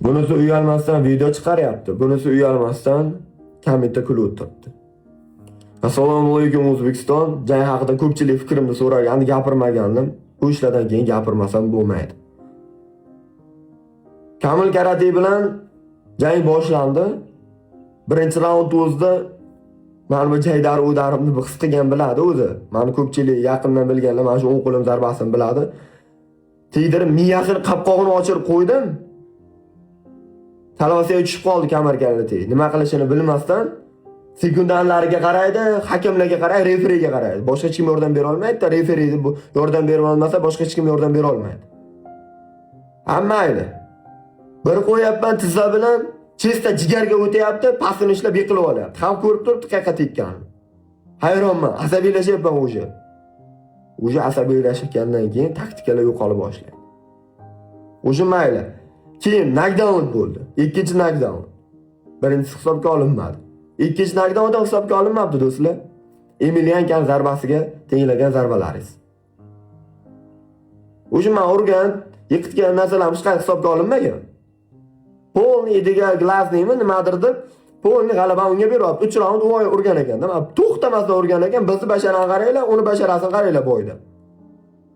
Bunisi uyalmasdan video chiqaryapti. Bunisi uyalmasdan kommentda kulib o'tiribdi. Assalomu alaykum, O'zbekiston. Jang haqida ko'pchilik fikrimni so'ragandi, gapirmagandim. Bu ishlardan keyin gapirmasam bo'lmaydi. Kamil Karate bilan jang boshlandi. Birinchi raund o'zida mani bu jaydari udarimni his qilgan biladi o'zi. Mani ko'pchilik yaqindan bilganlar mana shu o'ng qo'lim zarbasini biladi. Tegdirib, miyasini qopqog'ini ochirib qo'ydim. Talvasiga tushib qoldi Kamil Karate. Nima qilishini bilmasdan sekundantlarga qaraydi, hakamlarga qaraydi, referiga qaraydi. Boshqa hech kim yordam bera olmaydi, referi bu yordam bera olmasa, boshqa hech kim yordam bera olmaydi. Ha, mayli. Bir qo'yapman tizza bilan, чисто jigarga o'tyapti, pastini ishlab yiqilib olyapti. Ham ko'rib turibdi qayerqa tekkanini. Hayronman, asabiylashyapman уже. Уже asabiylashgandan keyin taktikalar yo'qolib boshlaydi. Уже mayli. Keyin nokdaun bo'ldi. Ikkinchi nokdaun. Birinchisi hisobga olinmadi. Ikkinchi nokdaun ham hisobga olinmabdi, do'stlar. Emeliankan zarbasiga tenglagan zarbalaringiz. Уже man urgan, yiqitgan narsalar hech qanday hisobga olinmagan. Полный Ediga глазный mi nimadir deb полный g'alabani unga beryapti. 3 raund u urgan ekanda. To'xtamasdan urgan ekan. Bizni basharani qaranglar, uni basharasini qaranglar бой da.